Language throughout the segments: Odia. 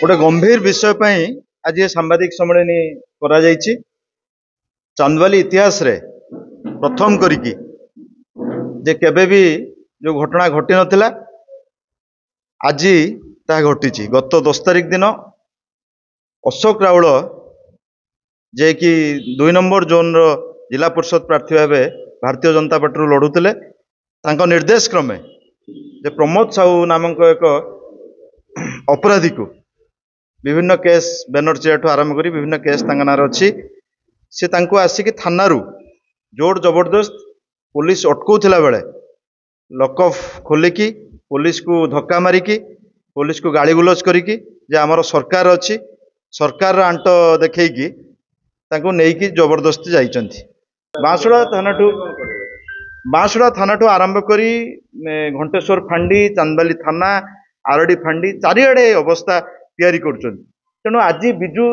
ଗୋଟେ ଗମ୍ଭୀର ବିଷୟ ପାଇଁ ଆଜି ଏ ସାମ୍ବାଦିକ ସମ୍ମିଳନୀ କରାଯାଇଛି। ଚାନ୍ଦବାଲି ଇତିହାସରେ ପ୍ରଥମ କରିକି ଯେ କେବେ ବି ଯେଉଁ ଘଟଣା ଘଟିନଥିଲା, ଆଜି ତାହା ଘଟିଛି। ଗତ 10 ତାରିଖ ଦିନ ଅଶୋକ ରାଉଳ, ଯିଏକି 2 ନମ୍ବର ଜୋନ୍ର ଜିଲ୍ଲା ପରିଷଦ ପ୍ରାର୍ଥୀ ଭାବେ ଭାରତୀୟ ଜନତା ପାର୍ଟିରୁ ଲଢ଼ୁଥିଲେ, ତାଙ୍କ ନିର୍ଦ୍ଦେଶ କ୍ରମେ ଯେ ପ୍ରମୋଦ ସାହୁ ନାମକ ଏକ ଅପରାଧୀକୁ, ବିଭିନ୍ନ କେସ୍, ବ୍ୟାନର ଚିରାଠୁ ଆରମ୍ଭ କରି ବିଭିନ୍ନ କେସ୍ ତାଙ୍କ ନାଁରେ ଅଛି, ସେ ତାଙ୍କୁ ଆସିକି ଥାନାରୁ ଜୋର ଜବରଦସ୍ତ ପୋଲିସ ଅଟକାଉଥିଲା ବେଳେ ଲକଅପ୍ ଖୋଲିକି, ପୋଲିସକୁ ଧକ୍କା ମାରିକି, ପୋଲିସକୁ ଗାଳିଗୁଲଜ କରିକି ଯେ ଆମର ସରକାର ଅଛି, ସରକାରର ଆଣ୍ଟ ଦେଖେଇକି ତାଙ୍କୁ ନେଇକି ଜବରଦସ୍ତି ଯାଇଛନ୍ତି। ବାଁଶୁଡ଼ା ଥାନାଠୁ ଆରମ୍ଭ କରି ଘଣ୍ଟେଶ୍ୱର ଫାଣ୍ଡି, ଚାନ୍ଦବାଲି ଥାନା, ଆରଡ଼ି ଫାଣ୍ଡି, ଚାରିଆଡ଼େ ଅବସ୍ଥା ତିଆରି କରୁଛନ୍ତି। ତେଣୁ ଆଜି ବିଜୁ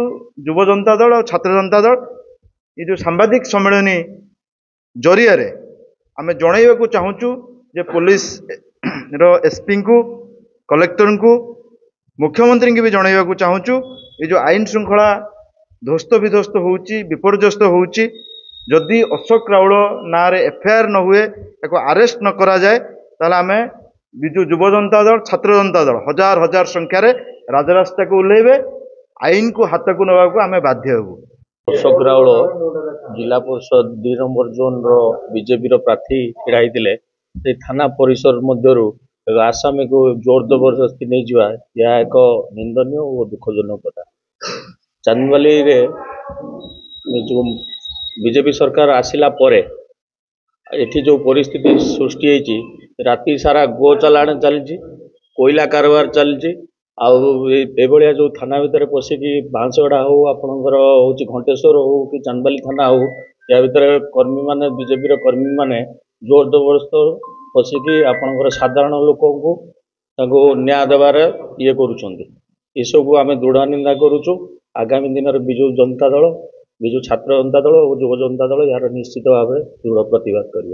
ଯୁବ ଜନତା ଦଳ ଆଉ ଛାତ୍ର ଜନତା ଦଳ ଏ ଯେଉଁ ସାମ୍ବାଦିକ ସମ୍ମିଳନୀ ଜରିଆରେ ଆମେ ଜଣାଇବାକୁ ଚାହୁଁଛୁ ଯେ ପୋଲିସର ଏସ୍ପିଙ୍କୁ, କଲେକ୍ଟରଙ୍କୁ, ମୁଖ୍ୟମନ୍ତ୍ରୀଙ୍କୁ ବି ଜଣାଇବାକୁ ଚାହୁଁଛୁ, ଏ ଯେଉଁ ଆଇନ ଶୃଙ୍ଖଳା ଧ୍ୱସ୍ତ ବିଧ୍ୱସ୍ତ ହେଉଛି, ବିପର୍ଯ୍ୟସ୍ତ ହେଉଛି, ଯଦି ଅଶୋକ ରାଉଳ ନାଁରେ ଏଫଆଇଆର୍ ନ ହୁଏ, ତାକୁ ଆରେଷ୍ଟ ନ କରାଯାଏ, ତାହେଲେ ଆମେ ବିଜୁ ଯୁବ ଜନତା ଦଳ, ଛାତ୍ର ଜନତା ଦଳ ହଜାର ହଜାର ସଂଖ୍ୟାରେ ରାଜରାସ୍ତାକୁ ଓହ୍ଲେଇବେ। ଆଇନକୁ ହାତକୁ ନେବାକୁ ଆମେ ବାଧ୍ୟ ହେବୁ। ଅଶୋକ ରାଉଳ ଜିଲ୍ଲା ପରିଷଦ 2 ନମ୍ବର ଜୋନର ବିଜେପିର ପ୍ରାର୍ଥୀ ଛିଡ଼ା ହେଇଥିଲେ। ସେଇ ଥାନା ପରିସର ମଧ୍ୟରୁ ଏକ ଆସାମୀକୁ ଜୋର ଜବରଦସ୍ତି ନେଇଯିବା, ଏହା ଏକ ନିନ୍ଦନୀୟ ଓ ଦୁଃଖଜନକ କଥା। ଚାନ୍ଦବାଲିରେ ଯେଉଁ ବିଜେପି ସରକାର ଆସିଲା ପରେ ଏଠି ଯେଉଁ ପରିସ୍ଥିତି ସୃଷ୍ଟି ହେଇଛି, ରାତି ସାରା ଗୋ ଚାଲାଣ ଚାଲିଛି, କୋଇଲା କାରବାର ଚାଲିଛି। ଆଉ ଏଭଳିଆ ଯେଉଁ ଥାନା ଭିତରେ ପଶିକି, ବାଂଶଗଡ଼ା ହଉ, ଆପଣଙ୍କର ହେଉଛି ଘଣ୍ଟେଶ୍ୱର ହଉ କି ଚାନ୍ଦବାଲି ଥାନା ହଉ, ୟା ଭିତରେ କର୍ମୀମାନେ, ବିଜେପିର କର୍ମୀମାନେ ଜୋର ଜବରଦସ୍ତ ପଶିକି ଆପଣଙ୍କର ସାଧାରଣ ଲୋକଙ୍କୁ ତାଙ୍କୁ ନ୍ୟାୟ ଦେବାରେ ଇଏ କରୁଛନ୍ତି। ଏସବୁ ଆମେ ଦୃଢ଼ ନିନ୍ଦା କରୁଛୁ। ଆଗାମୀ ଦିନରେ ବିଜୁ ଜନତା ଦଳ, ବିଜୁ ଛାତ୍ର ଜନତା ଦଳ ଓ ଯୁବ ଜନତା ଦଳ ଏହାର ନିଶ୍ଚିତ ଭାବରେ ଦୃଢ଼ ପ୍ରତିବାଦ କରିବ।